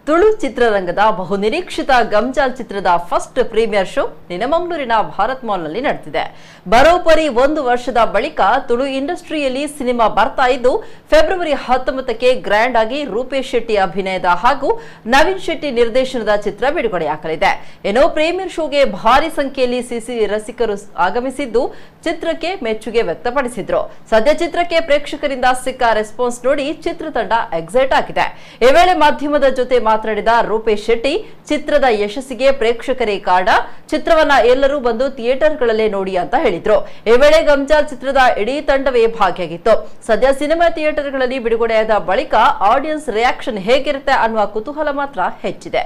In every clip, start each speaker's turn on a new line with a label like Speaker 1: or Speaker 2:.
Speaker 1: ತುಳು ಚಿತ್ರರಂಗದ ಬಹುನಿರೀಕ್ಷಿತ ಗಮ್ಜಾಲ್ ಚಿತ್ರದ ಫಸ್ಟ್ ಪ್ರೀಮಿಯರ್ ಶೋ ನೆಲಮಂಗಲೂರಿನ ಭಾರತ್ ಮಾಲ್ನಲ್ಲಿ ನಡೆದಿದೆ. ಬರೋಬ್ಬರಿ ಒಂದು ವರ್ಷದ ಬಳಿಕ ತುಳು ಇಂಡಸ್ಟ್ರಿಯಲ್ಲಿ ಸಿನಿಮಾ ಬರ್ತಾ ಇದ್ದು, ಫೆಬ್ರವರಿ 19ಕ್ಕೆ ಗ್ರ್ಯಾಂಡ್ ಆಗಿ ರೂಪೇಶ್ ಶೆಟ್ಟಿ ಅಭಿನಯದ ಹಾಗೂ ನವೀನ್ ಶೆಟ್ಟಿ ನಿರ್ದೇಶನದ ಚಿತ್ರ ಬಿಡುಗಡೆಯಾಗಲಿದೆ. ಏನೋ ಪ್ರೀಮಿಯರ್ ಶೋಗೆ ಭಾರಿ ಸಂಖ್ಯೆಯಲ್ಲಿ ಸಿಸಿ ರಸಿಕರು ಆಗಮಿಸಿದ್ದು ಚಿತ್ರಕ್ಕೆ ಮೆಚ್ಚುಗೆ ವ್ಯಕ್ತಪಡಿಸಿದ್ರು. ಸದ್ಯ ಚಿತ್ರಕ್ಕೆ ಪ್ರೇಕ್ಷಕರಿಂದ ಸಿಕ್ಕ ರೆಸ್ಪಾನ್ಸ್ ನೋಡಿ ಚಿತ್ರತಂಡ ಎಕ್ಸೈಟ್ ಆಗಿದೆ. ಈ ವೇಳೆ ಮಾಧ್ಯಮದ ಜೊತೆ ಮಾತನಾಡಿದ ರೂಪೇಶ್ ಶೆಟ್ಟಿ, ಚಿತ್ರದ ಯಶಸ್ಸಿಗೆ ಪ್ರೇಕ್ಷಕರೇ ಕಾರಣ, ಚಿತ್ರವನ್ನ ಎಲ್ಲರೂ ಬಂದು ಥಿಯೇಟರ್ಗಳಲ್ಲೇ ನೋಡಿ ಅಂತ ಹೇಳಿದ್ರು. ಈ ವೇಳೆ ಗಮ್ಜಾಲ್ ಚಿತ್ರದ ಇಡೀ ತಂಡವೇ ಭಾಗಿಯಾಗಿತ್ತು. ಸದ್ಯ ಸಿನಿಮಾ ಥಿಯೇಟರ್ಗಳಲ್ಲಿ ಬಿಡುಗಡೆಯಾದ ಬಳಿಕ ಆಡಿಯನ್ಸ್ ರಿಯಾಕ್ಷನ್ ಹೇಗಿರುತ್ತೆ ಅನ್ನುವ ಕುತೂಹಲ ಮಾತ್ರ ಹೆಚ್ಚಿದೆ.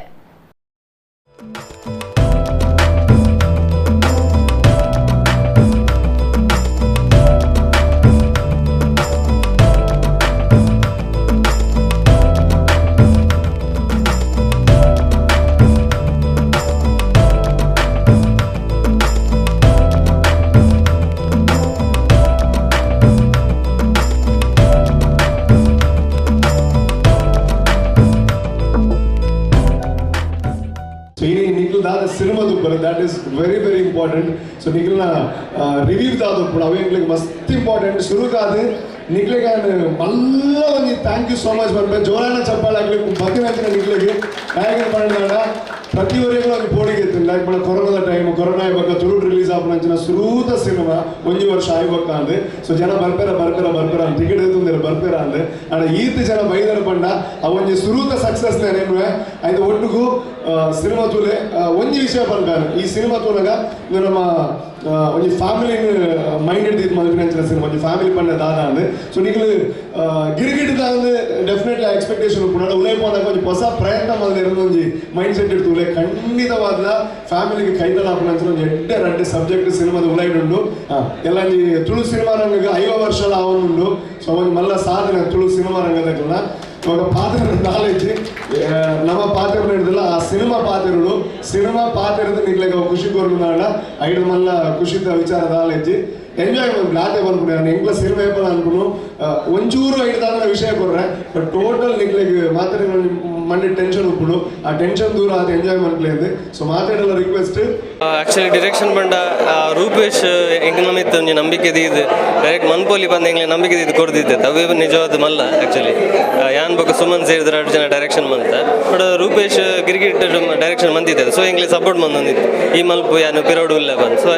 Speaker 2: ಸಿನಿಮಾ ದುಪ್ಪರ that is very very important. So ನಿಖಲ್ನ review ದಾದಪ್ಪುಡು ಅವು ಎಂಕ್ಲೆಗ್ ಮಸ್ತ್ ಇಂಪಾರ್ಟೆಂಟ್. ಸುರುಕಾದ್ ನಿಕ್ಲೆಗ್ ಮಲ್ಲ ಒಂಜಿ thank you so much ಪನ್ಪೆ. ಜೋರಾನ ಚಪ್ಪಾಳೆ ಆಗ್ಲಿ ಬತ್ತಿನಂಚಿನ ನಿಕ್ಲೆಗ್. ನಾಯಕನ ಪಂಡ ಪ್ರತಿ ಒರಿಯಗ್ಲ ಒಂಜಿ ಪೋಡಿಗೆ ಇತ್ತು. ಲೈಕ್ ಪಂಡ ಕೊರೋನಾದ ಟೈಮ್, ಕೊರೋನಾ ಬೊಕ್ಕ ತುಳುಟ್ ರಿಲೀಸ್ ಆಪುನಂಚಿನ ಸುರೂತ ಸಿನಿಮಾ ಒಂಜಿ ವರ್ಷ ಆಯಿ ಬೊಕ್ಕ ಅಂದ್. ಸೊ ಜನ ಬರ್ಪೆರ ಬರ್ಪೆರ ಬರ್ಪೆರ ಅಂದ್, ಟಿಕೆಟ್ ದೆತ್ತೊಂದೆರ್ ಬರ್ಪೆರ ಅಂದ್. ಆಂಡ ಈತ್ ಜನ ಬೈದರ್ ಪಂಡ ಅವು ಒಂಜಿ ಸುರೂತ ಸಕ್ಸಸ್ ನೆನ್ನುವೆ. ಐತ ಒಟ್ಟುಗು ಸಿನಿಮಾ ತೂಲೆ. ಒಂಜಿ ವಿಷಯ ಪನ್ಪೆ, ಈ ಸಿನಿಮಾ ತೂನಗ ಇಂದು ನಮ್ಮ ಒಂಜಿ ಫ್ಯಾಮಿಲಿ ಮೈಂಡೆಡ್ ದೀದ್ ಮಲ್ಪಿನಂಚಿನ ಸಿನಿಮಾ, ಒಂಜಿ ಫ್ಯಾಮಿಲಿ ಪಂಡ ದಾದ ಅಂದ್. ಸೊ ನಿಕ್ಲು ಗಿರಿಗಿಟ್ ದಾಂದ್ ಡೆಫಿನೆಟ್ಲಿ ಎಕ್ಸ್ಪೆಕ್ಟೇಷನ್ ಉಪ್ಪುಂಡು. ಉಲೈ ಪೋನಗ ಒಂಜಿ ಹೊಸ ಪ್ರಯತ್ನ ಮಲ್ದಿರೋದು ಒಂಜಿ ಮೈಂಡ್ ಸೆಟ್ ಇಡ್ತು ಉಲೈ ಖಂಡಿತವಾದ ಫ್ಯಾಮಿಲಿಗೆ ಕೈತಲ ಆಪುನಂಚಿನ ಒಂಜಿ ಎಡ್ಡೆ ರಡ್ಡೆ ಸಬ್ಜೆಕ್ಟ್ ಸಿನಿಮಾದ ಉಲೈಡ್ ಉಂಡು. ಎಲ್ಲ ಒಂಜಿ ತುಳು ಸಿನಿಮಾ ರಂಗಗ್ 50 ವರ್ಷಲ ಆವೊಂದುಂಡು. ಸೊ ಒಂಜಿ ಮಲ್ಲ ಸಾಧನೆ ತುಳು ಸಿನಿಮಾ ರಂಗದಕ್ಲೆನ. ಇವಾಗ ಪಾತ್ರ ನಾಲೆಜ್ ನಮ್ಮ ಪಾತ್ರ ಹಿಡಿದಿಲ್ಲ, ಆ ಸಿನಿಮಾ ಪಾತ್ರಗಳು ಸಿನಿಮಾ ಪಾತ್ರದ ನಿಗ್ಲೆಗ್ ಅವು ಖುಷಿ ಕೊರ್ಪುನಾಂಡ ಐಡ್ ಮಲ್ಲ ಖುಷಿತ ವಿಚಾರ ನಾಲೆಜ್ ಎಂಜಾಯ್ ಮಲ್ಪುಲೆ. ಆತೆ ಪನ್ಪುನೆ ಯಾನ್ ಎಂಕ್ಲ ಸಿನಿಮಾ ಏಪಲ ಅನ್ಪುನು ಒಂಚೂರು ಐಡ್ ದಾದನ ವಿಷಯ ಕೊರ್ರೆ, ಬಟ್ ಟೋಟಲ್ ನಿಗ್ಲೆಗ್ ಮಾತ್ರ ಮಂಡೆ ಟೆನ್ಷನ್ ಉಪ್ಪುಂಡು, ಆ ಟೆನ್ಷನ್ ದೂರ ಆದ್ ಎಂಜಾಯ್ ಮಲ್ಪುಲೆ ಅಂದ್. ಸೊ ಮಾತೆರ್ಡಲ ರಿಕ್ವೆಸ್ಟ್.
Speaker 3: ಆಕ್ಚುಲಿ ಡಿರೆಕ್ಷನ್ ಪಂಡ ರೂಪೇಶ್ ಎಂಕ್ಲ ಮಿತ್ತ್ ಒಂಜಿ ನಂಬಿಕೆ ದೀದ್ ಡೈರೆಕ್ಟ್ ಮನ್ಪೊಲಿ ಪಂದ್ ಎಂಕ್ಲೆ ನಂಬಿಕೆ ದೀದ್ ಕೊರ್ದಿತ್ತೆ. ಅವೇ ನಿಜವಾದ ಮಲ್ಲ. ಆಕ್ಚುಲಿ ಯಾನ್ ಬೊಕ್ಕ ಸುಮನ್ ಸೇರಿದ ರಡ್ಡ್ ಜನ ಡೈರೆಕ್ಷನ್ ಮಂತ, ಬಟ್ ರೂಪೇಶ್ ಗಿರಿಗಿಟ್ ಡೈರೆಕ್ಷನ್ ಮಂತಿದ್ದೆ. ಸೊ ಎಂಕ್ಲೆ ಸಪೋರ್ಟ್ ಮಂದೊಂದಿತ್ತು, ಈ ಮಲ್ಪು ಯಾನು ಪಿರೋಡು ಉಲ್ಲ ಬಂದು. ಸೊ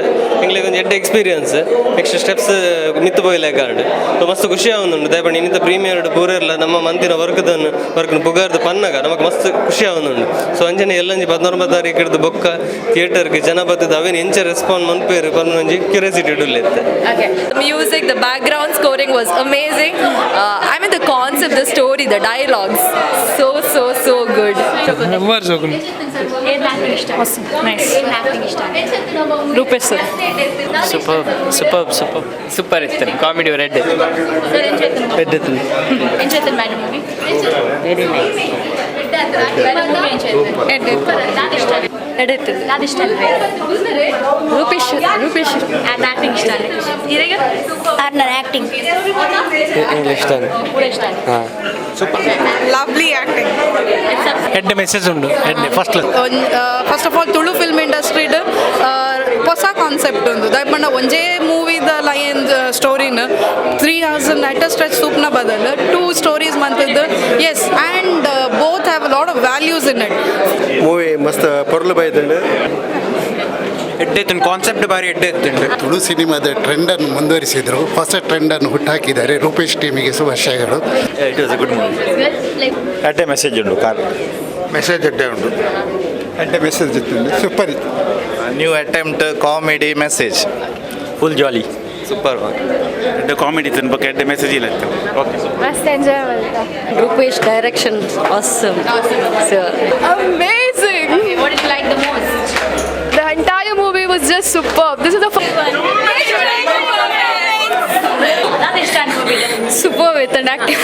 Speaker 3: ಎಂಕ್ಲೆಗ್ ಒಂಜಿ ಎಡ್ಡೆ ಎಕ್ಸ್ಪೀರಿಯನ್ಸ್, ನೆಕ್ಸ್ಟ್ ಸ್ಟೆಪ್ಸ್ ಮಿತ್ತು ಪೋಯಿಲೆಕ ಆಂಡ್. ಸೊ ಮಸ್ತ್ ಖುಷಿ ಆವೊಂದುಂಡು. ದಯಪಂಡ ಇನ್ನಿತ ಪ್ರೀಮಿಯರ್ ಪೂರೆರ್ಲ ನಮ್ಮ ಮಂತಿನ ವರ್ಕ್ದನ್ನು ವರ್ಕ್ನ ಪುಗಾರ್ದು ಪನ್ನಗ ನಮಕ್ ಮಸ್ತ್ ಖುಷಿ ಆವೊಂದುಂಡು. ಸೊ ಅಂಚನೆ ಎಲ್ಲಂಜಿ 19 ತಾರೀಕು ಹಿಡ್ದು ಬೊಕ್ಕ ಥಿಯೇಟರ್ಗೆ ಜನ ಬತ್ತದ ಅವೇನು ಎಂಚ ರೆಸ್ಪಾನ್ಸ್ ಮನ್ಪೇರು ಪನ್ಪುನ ಒಂಜಿ curiosity ಉಲ್ಲೆತ್ತೆ.
Speaker 4: Okay. The music, the background scoring was amazing. I mean, the concept, the story, the dialogues, so, so, so good.
Speaker 5: Nice. Rupesh sir.
Speaker 6: Super super super super ಇತ್ತು. ಕಾಮಿಡಿ ರೆಡ್ ರೆಡ್
Speaker 5: ವೆರಿ ನೈಸ್.
Speaker 4: ರೂಪೇಶ್ ರೂಪೇಶ್
Speaker 5: ಅರ್ನ acting.
Speaker 6: English ಹಾಂ.
Speaker 7: Lovely acting.
Speaker 8: ಎಡ್ಡೆ message ಉಂಡು, ಎಡ್ಡೆ first.
Speaker 7: First of all Tulu film ಇಂಡಸ್ಟ್ರಿಡ್ ಹೊಸ concept ಉಂದು. ದಾಯೆ ಒಂಜೇ ಮೂವಿದ ಲೈನ್ ಸ್ಟೋರಿನ 3 hours at a stretch ಸೂಪ್ನ ಬದಲ್ 2 ಸ್ಟೋರೀಸ್ ಮಂತದ್ದು. Yes, and both have lot of values in it.
Speaker 9: Movie ಮಸ್ತ್ ಪೊರ್ಲು ಬೈದುಂಡು.
Speaker 10: ಎಡ್ಡೆ ಇತ್ತು, ಕಾನ್ಸೆಪ್ಟ್ ಬಾರಿ ಎಡ್ಡೆ ಇತ್ತು.
Speaker 11: ತುಳು ಸಿನಿಮಾದ ಟ್ರೆಂಡನ್ನು ಮುಂದುವರಿಸಿದರು, ಹೊಸ ಟ್ರೆಂಡನ್ನು ಹುಟ್ಟಾಕಿದ್ದಾರೆ. ರೂಪೇಶ್ ಟೀಮಿಗೆ ಶುಭಾಶಯಗಳು.
Speaker 10: It was a good movie.
Speaker 9: ಎಡ್ಡೆ ಮೆಸೇಜ್ ಉಂಡು ಕಾರ್.
Speaker 11: ಮೆಸೇಜ್ ಎಡ್ಡೆ ಉಂಟು. ಎಡ್ಡೆ ಮೆಸೇಜ್ ಇತ್ತು, ಸೂಪರ್ ಇತ್ತು.
Speaker 10: New attempt, comedy message,
Speaker 6: full jolly.
Speaker 3: Super.
Speaker 10: ಎಡ್ಡೆ ಕಾಮಿಡಿ ಇತ್ತು, ಬೊಕ್ಕ ಎಡ್ಡೆ ಮೆಸೇಜ್ ಇಲ್ಲ ಇತ್ತು. ಓಕೆ.
Speaker 5: ಮಸ್ತ್ enjoy ಮಲ್ತ.
Speaker 1: Rupesh direction awesome.
Speaker 4: Amazing.
Speaker 5: What did you like the most?
Speaker 4: The entire movie was just superb. This is the first
Speaker 5: ದಾದ ಇಷ್ಟ ಆಂಡ್ movie?
Speaker 4: Superb ಇತ್ತು ಆಕ್ಟಿಂಗ್.